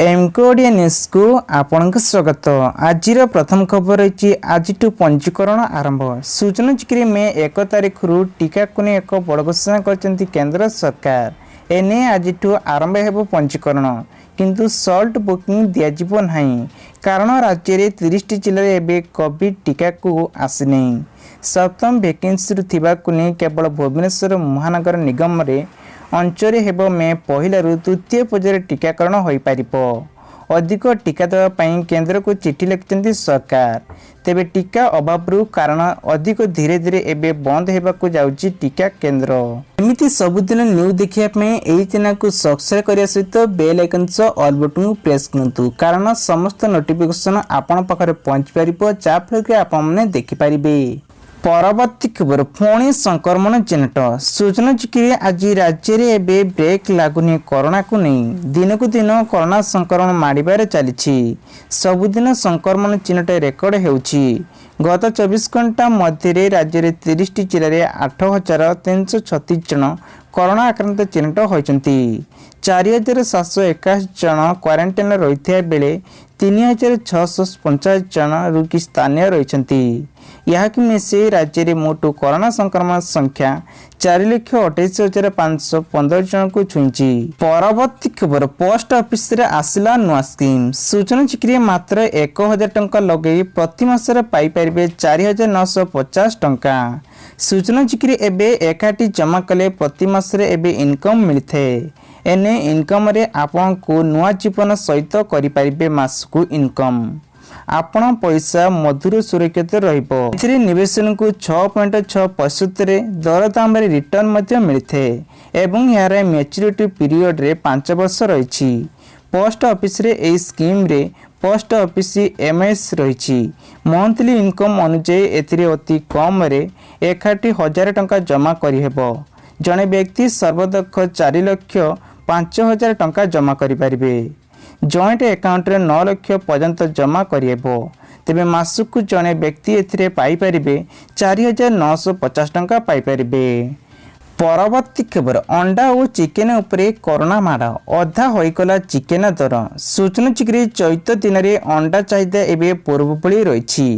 M K Odia ନ୍ୟୁଜ୍କୁ ଆପଣଙ୍କୁ ସ୍ୱାଗତ। ଆଜିର ପ୍ରଥମ ଖବର ରହିଛି, ଆଜିଠୁ ପଞ୍ଜୀକରଣ ଆରମ୍ଭ। ସୂଚନାଯୋଗ୍ୟ, ମେ 1 ତାରିଖରୁ ଟିକାକୁ ନେଇ ଏକ ବଡ଼ ଘୋଷଣା କରିଛନ୍ତି କେନ୍ଦ୍ର ସରକାର। ଏନେଇ ଆଜିଠୁ ଆରମ୍ଭ ହେବ ପଞ୍ଜୀକରଣ, କିନ୍ତୁ ସ୍ଲଟ୍ ବୁକିଂ ଦିଆଯିବ ନାହିଁ, କାରଣ ରାଜ୍ୟରେ 30ଟି ଜିଲ୍ଲାରେ ଏବେ କୋଭିଡ ଟିକାକୁ ଆସିନାହିଁ। ସପ୍ତମ ଭ୍ୟାକେନ୍ସିରୁ ଥିବାକୁ ନେଇ କେବଳ ଭୁବନେଶ୍ୱର ମହାନଗର ନିଗମରେ ଅଞ୍ଚଳରେ ହେବ ମେ 1ରୁ ତୃତୀୟ ପର୍ଯ୍ୟାୟରେ ଟିକାକରଣ ହୋଇପାରିବ। ଅଧିକ ଟିକା ଦେବା ପାଇଁ କେନ୍ଦ୍ରକୁ ଚିଠି ଲେଖିଛନ୍ତି ସରକାର। ତେବେ ଟିକା ଅଭାବରୁ କାରଣ ଅଧିକ ଧୀରେ ଧୀରେ ଏବେ ବନ୍ଦ ହେବାକୁ ଯାଉଛି ଟିକା କେନ୍ଦ୍ର। ଏମିତି ସବୁଦିନ ନ୍ୟୁଜ୍ ଦେଖିବା ପାଇଁ ଏହି ଚ୍ୟାନେଲକୁ ସବସ୍କ୍ରାଇବ୍ କରିବା ସହିତ ବେଲ୍ ଆଇକନ୍ ସହ ଅଲ୍ ବଟନକୁ ପ୍ରେସ୍ କରନ୍ତୁ, କାରଣ ସମସ୍ତ ନୋଟିଫିକେସନ୍ ଆପଣଙ୍କ ପାଖରେ ପହଞ୍ଚି ପାରିବ, ଯାହାଫଳରେ କି ଆପଣମାନେ ଦେଖିପାରିବେ। ପରବର୍ତ୍ତୀ ଖବର, ପୁଣି ସଂକ୍ରମଣ ଚିହ୍ନଟ। ସୂଚନାଯୋଗ୍ୟ, ଆଜି ରାଜ୍ୟରେ ଏବେ ବ୍ରେକ୍ ଲାଗୁନି କରୋନାକୁ ନେଇ। ଦିନକୁ ଦିନ କରୋନା ସଂକ୍ରମଣ ମାଡ଼ିବାରେ ଚାଲିଛି। ସବୁଦିନ ସଂକ୍ରମଣ ଚିହ୍ନଟ ରେକର୍ଡ ହେଉଛି। ଗତ 24 ଘଣ୍ଟା ମଧ୍ୟରେ ରାଜ୍ୟରେ 30ଟି ଜିଲ୍ଲାରେ 8336 ଜଣ କରୋନା ଆକ୍ରାନ୍ତ ଚିହ୍ନଟ ହୋଇଛନ୍ତି। 4781 ଜଣ କ୍ୱାରେଣ୍ଟାଇନରେ ରହିଥିବା ବେଳେ 3685 ଜଣ ରୋଗୀ ସ୍ଥାନୀୟ ରହିଛନ୍ତି। ଏହାକୁ ମିଶାଇ ରାଜ୍ୟରେ ମୋଟ କରୋନା ସଂକ୍ରମଣ ସଂଖ୍ୟା 4,28,515 ଜଣଙ୍କୁ ଛୁଇଁଛି। ପରବର୍ତ୍ତୀ ଖବର, ପୋଷ୍ଟ ଅଫିସରେ ଆସିଲା ନୂଆ ସ୍କିମ୍। ସୂଚନାଯୋଗ୍ୟ, ମାତ୍ର 1000 ଟଙ୍କା ଲଗାଇ ପ୍ରତି ମାସରେ ପାଇପାରିବେ 4950 ଟଙ୍କା। ସୂଚନାଯୋଗ୍ୟ, ଏବେ ଏକାଠି ଜମା କଲେ ପ୍ରତି ମାସରେ ଏବେ ଇନକମ୍ ମିଳିଥାଏ। ଏନେ ଇନକମ୍ରେ ଆପଣଙ୍କୁ ନୂଆ ଜୀବନ ସହିତ କରିପାରିବେ। ମାସକୁ ଇନକମ୍ ଆପଣ ପଇସା ମଧୁର ସୁରକ୍ଷିତ ରହିବ। ଏଥିରେ ନିବେଶନକୁ 6.6 ପ୍ରତିଶତରେ ଦରଦାମରେ ରିଟର୍ଣ୍ଣ ମଧ୍ୟ ମିଳିଥାଏ ଏବଂ ଏହାର ମ୍ୟାଚୁରିଟି ପିରିୟଡ଼ରେ 5 ବର୍ଷ ରହିଛି। ପୋଷ୍ଟ ଅଫିସରେ ଏହି ସ୍କିମ୍ରେ ପୋଷ୍ଟ ଅଫିସ ଏମ୍ଏସ୍ ରହିଛି। ମନ୍ଥଲି ଇନକମ୍ ଅନୁଯାୟୀ ଏଥିରେ ଅତି କମରେ ଏକାଠି 1000 ଟଙ୍କା ଜମା କରିହେବ। ଜଣେ ବ୍ୟକ୍ତି ସର୍ବଦକ୍ଷ 4,05,000 ଟଙ୍କା ଜମା କରିପାରିବେ। ଜଏଣ୍ଟ ଆକାଉଣ୍ଟରେ 9 ଲକ୍ଷ ପର୍ଯ୍ୟନ୍ତ ଜମା କରିହେବ। ତେବେ ମାସକୁ ଜଣେ ବ୍ୟକ୍ତି ଏଥିରେ ପାଇପାରିବେ 4950 ଟଙ୍କା ପାଇପାରିବେ। ପରବର୍ତ୍ତୀ ଖବର, ଅଣ୍ଡା ଓ ଚିକେନ ଉପରେ କରୋନା ମାଡ଼, ଅଧା ହୋଇଗଲା ଚିକେନ ଦର। ସୂଚନାଯୋଗ୍ୟ, ଚୈତ ଦିନରେ ଅଣ୍ଡା ଚାହିଦା ଏବେ ପୂର୍ବ ଭଳି ରହିଛି।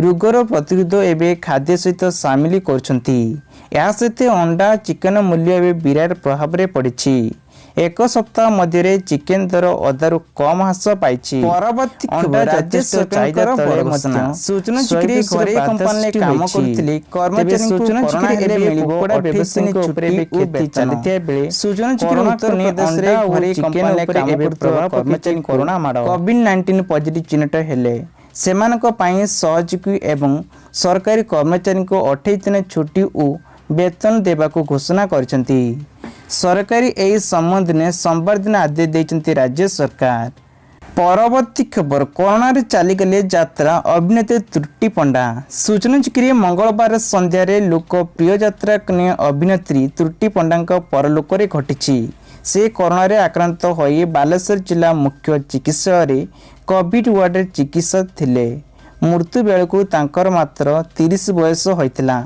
ରୋଗର ପ୍ରତିରୋଧ ଏବେ ଖାଦ୍ୟ ସହିତ ସାମିଲ କରୁଛନ୍ତି। ଏହା ସହିତ ଅଣ୍ଡା, ଚିକେନ ମୂଲ୍ୟ ଏବେ ବିରାଟ ପ୍ରଭାବରେ ପଡ଼ିଛି। ଏକ ସପ୍ତାହ ମଧ୍ୟରେ ଚିକେନ ଦର ଅଧାରୁ କମ ହ୍ରାସ ପାଇଛି। ପରବର୍ତ୍ତୀ ଅଣ୍ଡା ରାଜ୍ୟ ଯଥେଷ୍ଟ ସରକାରଙ୍କର ଚାହିଦା ତଳେ ବଡ଼ ମଧ୍ୟ ଘୋଷଣା। ସୂଚନାଯୋଗ୍ୟ, 120 ଘରୋଇ କମ୍ପାନୀରେ କାମ ହୋଇଛି। କରୁଥିଲେ ତେବେ କର୍ମଚାରୀଙ୍କୁ ସୂଚନାଯୋଗ୍ୟ, କରୋନା ହେଲେ ଏବେ ମିଳିବ କୁକୁଡ଼ା 28 ଦିନ ବ୍ୟବସାୟୀଙ୍କ ଉପରେ ଛୁଟି ଏବେ ଓ କ୍ଷତି ବେତନ। ଚାଲିଥିବା ବେଳେ ସୂଚନାଯୋଗ୍ୟ, କରୋନାକୁ ନେଇ ଉତ୍ତରପ୍ରଦେଶରେ ଅଣ୍ଡା ଓ ଘରୋଇ ଚିକେନ କମ୍ପାନୀରେ ଉପରେ କାମ ଏବେ କରୁଥିବା ପ୍ରଭାବ ପକାଇଛି କର୍ମଚାରୀଙ୍କୁ କରୋନା ମାଡ଼। କୋଭିଡ-19 ପଜିଟିଭ ଚିହ୍ନଟ ହେଲେ ସେମାନଙ୍କ ପାଇଁ ସହଯୋଗୀ ଏବଂ ସରକାରୀ କର୍ମଚାରୀଙ୍କୁ 28 ଦିନ ଛୁଟି ଓ ବେତନ ଦେବାକୁ ଘୋଷଣା କରିଛନ୍ତି ସରକାରୀ। ଏହି ସମ୍ବନ୍ଧରେ ସୋମବାର ଦିନ ଆଦେଶ ଦେଇଛନ୍ତି ରାଜ୍ୟ ସରକାର। ପରବର୍ତ୍ତୀ ଖବର, କରୋନାରେ ଚାଲିଗଲେ ଯାତ୍ରା ଅଭିନେତ୍ରୀ ତୃପ୍ତି ପଣ୍ଡା। ସୂଚନାଯୋଗ୍ୟ, ମଙ୍ଗଳବାର ସନ୍ଧ୍ୟାରେ ଲୋକପ୍ରିୟ ଯାତ୍ରା ଅଭିନେତ୍ରୀ ତୃପ୍ତି ପଣ୍ଡାଙ୍କ ପରଲୋକରେ ଘଟିଛି। ସେ କରୋନାରେ ଆକ୍ରାନ୍ତ ହୋଇ ବାଲେଶ୍ୱର ଜିଲ୍ଲା ମୁଖ୍ୟ ଚିକିତ୍ସାଳୟରେ କୋଭିଡ ୱାର୍ଡରେ ଚିକିତ୍ସା ଥିଲେ। ମୃତ୍ୟୁ ବେଳକୁ ତାଙ୍କର ମାତ୍ର 30 ବୟସ ହୋଇଥିଲା।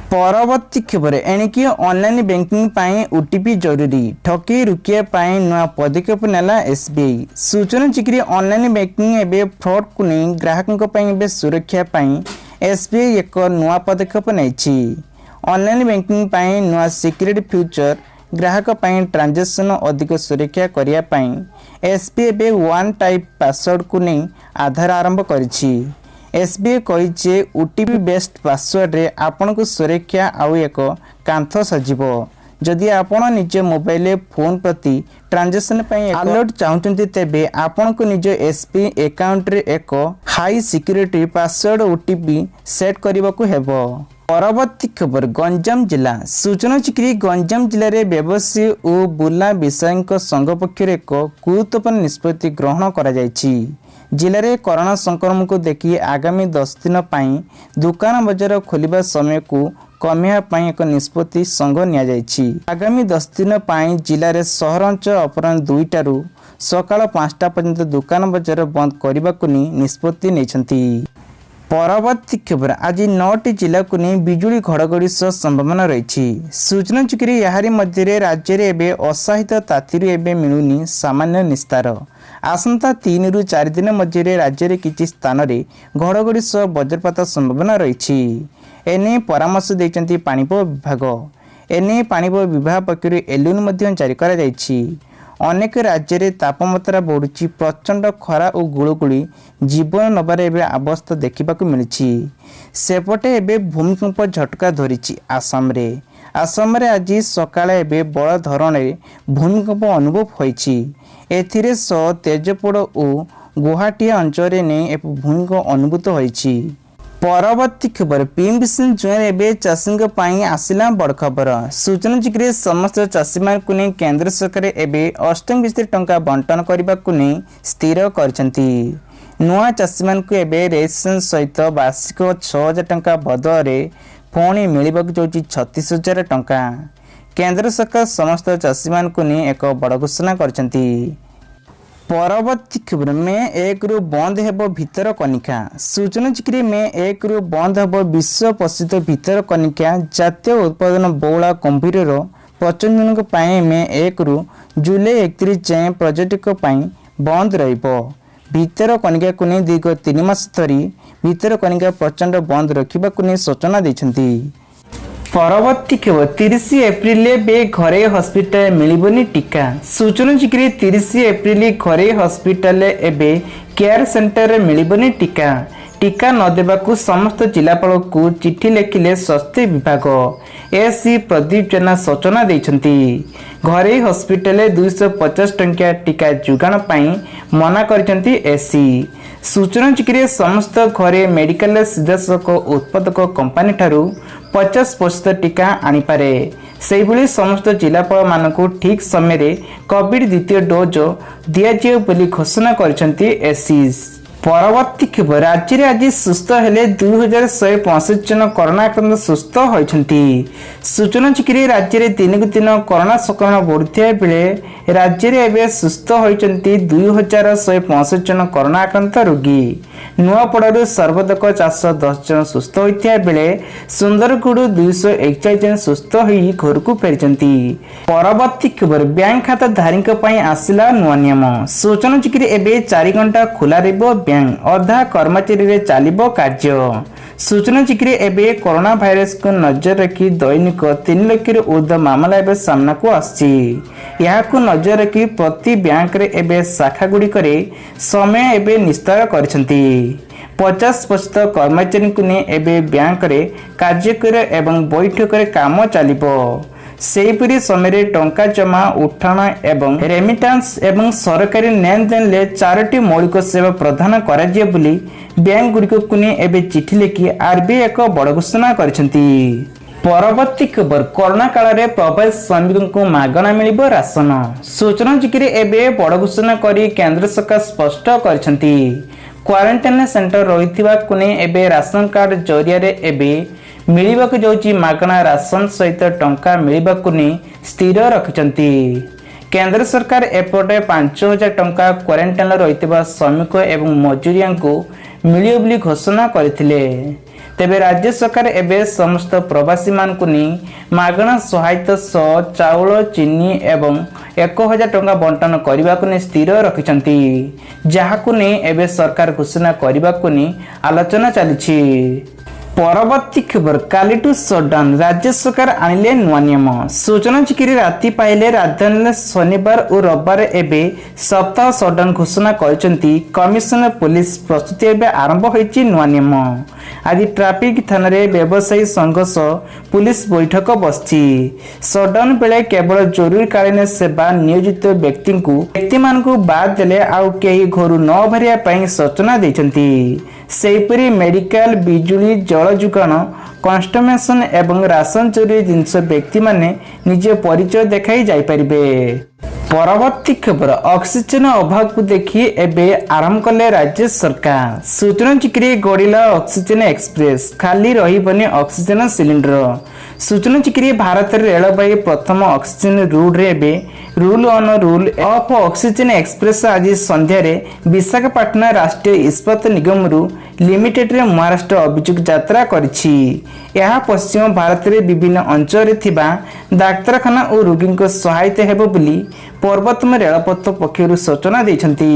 ପରବର୍ତ୍ତୀ ଖବର, ଏଣିକି ଅନଲାଇନ୍ ବ୍ୟାଙ୍କିଂ ପାଇଁ ଓଟିପି ଜରୁରୀ, ଠକେଇ ରୋକିବା ପାଇଁ ନୂଆ ପଦକ୍ଷେପ ନେଲା ଏସ୍ବିଆଇ। ସୂଚନାଯୋଗ୍ୟ, ଅନଲାଇନ୍ ବ୍ୟାଙ୍କିଂ ଏବେ ଫ୍ରଡ୍କୁ ନେଇ ଗ୍ରାହକଙ୍କ ପାଇଁ ଏବେ ସୁରକ୍ଷା ପାଇଁ ଏସ୍ବିଆଇ ଏକ ନୂଆ ପଦକ୍ଷେପ ନେଇଛି। ଅନଲାଇନ୍ ବ୍ୟାଙ୍କିଂ ପାଇଁ ନୂଆ ସିକ୍ୟୁରିଟି ଫିଚର, ଗ୍ରାହକ ପାଇଁ ଟ୍ରାଞ୍ଜାକ୍ସନ୍ ଅଧିକ ସୁରକ୍ଷା କରିବା ପାଇଁ ଏସ୍ବିଆଇ ଏବେ ୱାନ୍ ଟାଇମ୍ ପାସୱାର୍ଡକୁ ନେଇ ଆଧାର ଆରମ୍ଭ କରିଛି। ଏସ୍ବିଆଇ କହିଛି ଯେ ଓଟିପି ବେସ୍ଡ ପାସୱାର୍ଡରେ ଆପଣଙ୍କୁ ସୁରକ୍ଷା ଆଉ ଏକ କାନ୍ଥ ସାଜିବ। ଯଦି ଆପଣ ନିଜ ମୋବାଇଲରେ ଫୋନ୍ ପ୍ରତି ଟ୍ରାଞ୍ଜାକ୍ସନ୍ ପାଇଁ ଆଲର୍ଟ ଚାହୁଁଛନ୍ତି, ତେବେ ଆପଣଙ୍କୁ ନିଜ ଏସ୍ବିଆଇ ଆକାଉଣ୍ଟରେ ଏକ high security password OTP set କରିବାକୁ ହେବ। ପରବର୍ତ୍ତୀ ଖବର, ଗଞ୍ଜାମ ଜିଲ୍ଲା। ସୂଚନାଯୋଗ୍ୟ, ଗଞ୍ଜାମ ଜିଲ୍ଲାରେ ବ୍ୟବସାୟୀ ଓ ବୁଲା ବ୍ୟବସାୟୀଙ୍କ ସଂଘ ପକ୍ଷରୁ ଏକ ଗୁରୁତ୍ୱପୂର୍ଣ୍ଣ ନିଷ୍ପତ୍ତି ଗ୍ରହଣ କରାଯାଇଛି। ଜିଲ୍ଲାରେ କରୋନା ସଂକ୍ରମଣକୁ ଦେଖି ଆଗାମୀ 10 ଦିନ ପାଇଁ ଦୋକାନ ବଜାର ଖୋଲିବା ସମୟକୁ କମାଇବା ପାଇଁ ଏକ ନିଷ୍ପତ୍ତି ସଂଘ ନିଆଯାଇଛି। ଆଗାମୀ 10 ଦିନ ପାଇଁ ଜିଲ୍ଲାରେ ସହରାଞ୍ଚଳ ଅପରାହ୍ନ 2ଟାରୁ ସକାଳ 5ଟା ପର୍ଯ୍ୟନ୍ତ ଦୋକାନ ବଜାର ବନ୍ଦ କରିବାକୁ ନେଇ ନିଷ୍ପତ୍ତି ନେଇଛନ୍ତି। ପରବର୍ତ୍ତୀ ଖବର, ଆଜି ନଅଟି ଜିଲ୍ଲାକୁ ନେଇ ବିଜୁଳି ଘଡ଼ଘଡ଼ି ସହ ସମ୍ଭାବନା ରହିଛି। ସୂଚନାଯୋଗ୍ୟ, ଏହାରି ମଧ୍ୟରେ ରାଜ୍ୟରେ ଏବେ ଅସହ୍ୟ ତାତିରୁ ଏବେ ମିଳୁନି ସାମାନ୍ୟ ନିସ୍ତାର। ଆସନ୍ତା 3ରୁ 4 ଦିନ ମଧ୍ୟରେ ରାଜ୍ୟରେ କିଛି ସ୍ଥାନରେ ଘଡ଼ଘଡ଼ି ସହ ବଜ୍ରପାତ ସମ୍ଭାବନା ରହିଛି। ଏନେଇ ପରାମର୍ଶ ଦେଇଛନ୍ତି ପାଣିପାଗ ବିଭାଗ। ଏନେଇ ପାଣିପାଗ ବିଭାଗ ପକ୍ଷରୁ ୟେଲୋ ମଧ୍ୟ ଜାରି କରାଯାଇଛି। ଅନେକ ରାଜ୍ୟରେ ତାପମାତ୍ରା ବଢ଼ୁଛି। ପ୍ରଚଣ୍ଡ ଖରା ଓ ଗୁଳୁଗୁଳି ଜୀବନ ନେବାରେ ଏବେ ଅବସ୍ଥା ଦେଖିବାକୁ ମିଳିଛି। ସେପଟେ ଏବେ ଭୂମିକମ୍ପ ଝଟକା ଧରିଛି ଆସାମରେ। ଆସାମରେ ଆଜି ସକାଳେ ଏବେ ବଡ଼ ଧରଣରେ ଭୂମିକମ୍ପ ଅନୁଭବ ହୋଇଛି। ଏଥିରେ ସହ ତେଜପୁର ଓ ଗୁଆହାଟୀ ଅଞ୍ଚଳରେ ନେଇ ଏକ ଭୂମିକମ୍ପ ଅନୁଭୂତ ହୋଇଛି। ପରବର୍ତ୍ତୀ ଖବର, ପିଏମ୍ କିଷାନ ଯୋଜନାରେ ଏବେ ଚାଷୀଙ୍କ ପାଇଁ ଆସିଲା ବଡ଼ ଖବର। ସୂଚନାଯୋଗ୍ୟ, ସମସ୍ତ ଚାଷୀମାନଙ୍କୁ ନେଇ କେନ୍ଦ୍ର ସରକାର ଏବେ ଅଷ୍ଟମ କିସ୍ତିରେ ଟଙ୍କା ବଣ୍ଟନ କରିବାକୁ ନେଇ ସ୍ଥିର କରିଛନ୍ତି। ନୂଆ ଚାଷୀମାନଙ୍କୁ ଏବେ ରେଜିଷ୍ଟ୍ରେସନ ସହିତ ବାର୍ଷିକ 6000 ଟଙ୍କା ବଦଳରେ ପୁଣି ମିଳିବାକୁ ଯାଉଛି 36,000 ଟଙ୍କା। କେନ୍ଦ୍ର ସରକାର ସମସ୍ତ ଚାଷୀମାନଙ୍କୁ ନେଇ ଏକ ବଡ଼ ଘୋଷଣା କରିଛନ୍ତି। ପରବର୍ତ୍ତୀ ଖବର, ମେ 1ରୁ ବନ୍ଦ ହେବ ଭିତରକନିକା। ସୂଚନାଯୋଗ୍ୟ, ମେ 1ରୁ ବନ୍ଦ ହେବ ବିଶ୍ୱ ପ୍ରସିଦ୍ଧ ଭିତରକନିକା। ଜାତୀୟ ଉଦ୍ୟାନ ବଉଳା କୁମ୍ଭୀରର ପ୍ରଜନନଙ୍କ ପାଇଁ ମେ 1ରୁ ଜୁଲାଇ 31 ଯାଏଁ ପର୍ଯ୍ୟଟକ ପାଇଁ ବନ୍ଦ ରହିବ। ଭିତରକନିକାକୁ ନେଇ ଦୀର୍ଘ 3 ମାସ ଧରି ଭିତରକନିକା ପ୍ରଚଣ୍ଡ ବନ୍ଦ ରଖିବାକୁ ନେଇ ସୂଚନା ଦେଇଛନ୍ତି। ପରବର୍ତ୍ତୀ ଖବର, 30 ଏପ୍ରିଲ ଏବେ ଘରୋଇ ହସ୍ପିଟାଲ ମିଳିବନି ଟିକା। ସୂଚନାଯୋଗ୍ୟ, 30 ଏପ୍ରିଲ ଘରୋଇ ହସ୍ପିଟାଲରେ ଏବେ କେୟାର ସେଣ୍ଟରରେ ମିଳିବନି ଟିକା। ଟିକା ନ ଦେବାକୁ ସମସ୍ତ ଜିଲ୍ଲାପାଳଙ୍କୁ ଚିଠି ଲେଖିଲେ ସ୍ୱାସ୍ଥ୍ୟ ବିଭାଗ। ଏସ୍ ପ୍ରଦୀପ ଜେନା ସୂଚନା ଦେଇଛନ୍ତି। ଘରୋଇ ହସ୍ପିଟାଲରେ 250 ଟଙ୍କିଆ ଟିକା ଯୋଗାଣ ପାଇଁ ମନା କରିଛନ୍ତି ଏସ୍ସି। ସୂଚନାଯୋଗ୍ୟ, ସମସ୍ତ ଘରୋଇ ମେଡିକାଲରେ ସିଧାସଳଖ ଉତ୍ପାଦକ କମ୍ପାନୀ ଠାରୁ 50% ଟିକା ଆଣିପାରେ। ସେହିଭଳି ସମସ୍ତ ଜିଲ୍ଲାପାଳମାନଙ୍କୁ ଠିକ୍ ସମୟରେ କୋଭିଡ ଦ୍ୱିତୀୟ ଡୋଜ୍ ଦିଆଯିବ ବୋଲି ଘୋଷଣା କରିଛନ୍ତି ଏସ୍ସି। ପରବର୍ତ୍ତୀ ଖବର, ରାଜ୍ୟରେ ଆଜି ସୁସ୍ଥ ହେଲେ 2165 ଜଣ କରୋନା ଆକ୍ରାନ୍ତ ସୁସ୍ଥ ହୋଇଛନ୍ତି। ସୂଚନାଯୋଗ୍ୟ, ରାଜ୍ୟରେ ଦିନକୁ ଦିନ କରୋନା ସଂକ୍ରମଣ ବଢ଼ୁଥିବା ବେଳେ ରାଜ୍ୟରେ ଏବେ ସୁସ୍ଥ ହୋଇଛନ୍ତି 2165 ଜଣ କରୋନା ଆକ୍ରାନ୍ତ ରୋଗୀ। ନୂଆପଡ଼ାରୁ ସର୍ବାଧିକ 410 ଜଣ ସୁସ୍ଥ ହୋଇଥିବା ବେଳେ ସୁନ୍ଦରଗଡ଼ରୁ 241 ଜଣ ସୁସ୍ଥ ହୋଇ ଘରକୁ ଫେରିଛନ୍ତି। ପରବର୍ତ୍ତୀ ଖବର, ବ୍ୟାଙ୍କ ଖାତାଧାରୀଙ୍କ ପାଇଁ ଆସିଲା ନୂଆ ନିୟମ। ସୂଚନାଯୋଗ୍ୟ, ଏବେ 4 ଘଣ୍ଟା ଖୋଲା ରହିବ ବ୍ୟାଙ୍କ, ଅଧା କର୍ମଚାରୀରେ ଚାଲିବ କାର୍ଯ୍ୟ। ସୂଚନାଯୋଗ୍ୟ, ଏବେ କରୋନା ଭାଇରସକୁ ନଜର ରଖି ଦୈନିକ 3 ଲକ୍ଷରୁ ଉର୍ଦ୍ଧ୍ୱ ମାମଲା ଏବେ ସାମ୍ନାକୁ ଆସୁଛି। ଏହାକୁ ନଜର ରଖି ପ୍ରତି ବ୍ୟାଙ୍କରେ ଏବେ ଶାଖାଗୁଡ଼ିକରେ ସମୟ ଏବେ ନିସ୍ତାର କରିଛନ୍ତି। 50% କର୍ମଚାରୀଙ୍କୁ ନେଇ ଏବେ ବ୍ୟାଙ୍କରେ କାର୍ଯ୍ୟକର ଏବଂ ବୈଠକରେ କାମ ଚାଲିବ। ସେହିପରି ସମୟରେ ଟଙ୍କା ଜମା, ଉଠାଣ ଏବଂ ରେମିଟାନ୍ସ ଏବଂ ସରକାରୀ ନେଣଦେଣରେ ଚାରୋଟି ମୌଳିକ ସେବା ପ୍ରଦାନ କରାଯିବ ବୋଲି ବ୍ୟାଙ୍କଗୁଡ଼ିକୁ ନେଇ ଏବେ ଚିଠି ଲେଖି ଆରବିଆଇ ଏକ ବଡ଼ ଘୋଷଣା କରିଛନ୍ତି। ପରବର୍ତ୍ତୀ ଖବର, କରୋନା କାଳରେ ପ୍ରବାସୀ ଶ୍ରମିକଙ୍କୁ ମାଗଣା ମିଳିବ ରାସନ। ସୂଚନାଯୋଗ୍ୟ, ଏବେ ବଡ଼ ଘୋଷଣା କରି କେନ୍ଦ୍ର ସରକାର ସ୍ପଷ୍ଟ କରିଛନ୍ତି। କ୍ୱାରେଣ୍ଟାଇନ ସେଣ୍ଟର ରହିଥିବାକୁ ନେଇ ଏବେ ରାସନ କାର୍ଡ ଜରିଆରେ ଏବେ ମିଳିବାକୁ ଯାଉଛି ମାଗଣା ରାସନ ସହିତ ଟଙ୍କା ମିଳିବାକୁ ନେଇ ସ୍ଥିର ରଖିଛନ୍ତି କେନ୍ଦ୍ର ସରକାର। ଏପଟେ 5000 ଟଙ୍କା କ୍ୱାରେଣ୍ଟାଇନରେ ରହିଥିବା ଶ୍ରମିକ ଏବଂ ମଜୁରିଆଙ୍କୁ ମିଳିବ ବୋଲି ଘୋଷଣା କରିଥିଲେ। ତେବେ ରାଜ୍ୟ ସରକାର ଏବେ ସମସ୍ତ ପ୍ରବାସୀମାନଙ୍କୁ ନେଇ ମାଗଣା ସହାୟତା ସହ ଚାଉଳ, ଚିନି ଏବଂ 1000 ଟଙ୍କା ବଣ୍ଟନ କରିବାକୁ ନେଇ ସ୍ଥିର ରଖିଛନ୍ତି, ଯାହାକୁ ନେଇ ଏବେ ସରକାର ଘୋଷଣା କରିବାକୁ ନେଇ ଆଲୋଚନା ଚାଲିଛି। ପରବର୍ତ୍ତୀ ଖବର, କାଲିଠୁ ସଟଡାଉନ, ରାଜ୍ୟ ସରକାର ଆଣିଲେ ନୂଆ ନିୟମ। ସୂଚନାଯୋଗ୍ୟ, ରାତି ପାଇଲେ ରାଜଧାନୀରେ ଶନିବାର ଓ ରବିବାର ଏବେ ସପ୍ତାହ ସଟଡାଉନ ଘୋଷଣା କରିଛନ୍ତି କମିଶନର ପୋଲିସ। ପ୍ରସ୍ତୁତି ଏବେ ଆରମ୍ଭ ହୋଇଛି ନୂଆ ନିୟମ। ଆଜି ଟ୍ରାଫିକ ଥାନାରେ ବ୍ୟବସାୟୀ ସଂଘ ସହ ପୁଲିସ ବୈଠକ ବସିଛି। ସଟଡାଉନ ବେଳେ କେବଳ ଜରୁରୀକାଳୀନ ସେବା ନିୟୋଜିତ ବ୍ୟକ୍ତିମାନଙ୍କୁ ବାଦ ଦେଲେ ଆଉ କେହି ଘରୁ ନ ବାହାରିବା ପାଇଁ ସୂଚନା ଦେଇଛନ୍ତି। ସେହିପରି ମେଡିକାଲ, ବିଜୁଳି, ଜଳ ଯୋଗାଣ, କନଷ୍ଟ୍ରକ୍ସନ ଏବଂ ରାସନ ଜରୁରୀ ଜିନିଷ ବ୍ୟକ୍ତିମାନେ ନିଜ ପରିଚୟ ଦେଖାଇ ଯାଇପାରିବେ। ପରବର୍ତ୍ତୀ ଖବର, ଅକ୍ସିଜେନ ଅଭାବକୁ ଦେଖି ଏବେ ଆରମ୍ଭ କଲେ ରାଜ୍ୟ ସରକାର। ସୂଚନାଯୋଗ୍ୟ, ଗଡ଼ିଲା ଅକ୍ସିଜେନ ଏକ୍ସପ୍ରେସ, ଖାଲି ରହିବନି ଅକ୍ସିଜେନ ସିଲିଣ୍ଡର। ସୂଚନାଯୋଗ୍ୟ, ଭାରତରେ ରେଳବାଇ ପ୍ରଥମ ଅକ୍ସିଜେନ ରୁଟ୍ରେ ଏବେ roll on roll off oxygen express ଆଜି ସନ୍ଧ୍ୟାରେ ବିଶାଖାପାଟଣା ରାଷ୍ଟ୍ରୀୟ ଇସ୍ପାତ ନିଗମରୁ ଲିମିଟେଡ୍ରେ ମହାରାଷ୍ଟ୍ର ଅଭିଯୋଗ ଯାତ୍ରା କରିଛି। ଏହା ପଶ୍ଚିମ ଭାରତରେ ବିଭିନ୍ନ ଅଞ୍ଚଳରେ ଥିବା ଡାକ୍ତରଖାନା ଓ ରୋଗୀଙ୍କ ସହାୟତା ହେବ ବୋଲି ପୂର୍ବତନ ରେଳପଥ ପକ୍ଷରୁ ସୂଚନା ଦେଇଛନ୍ତି।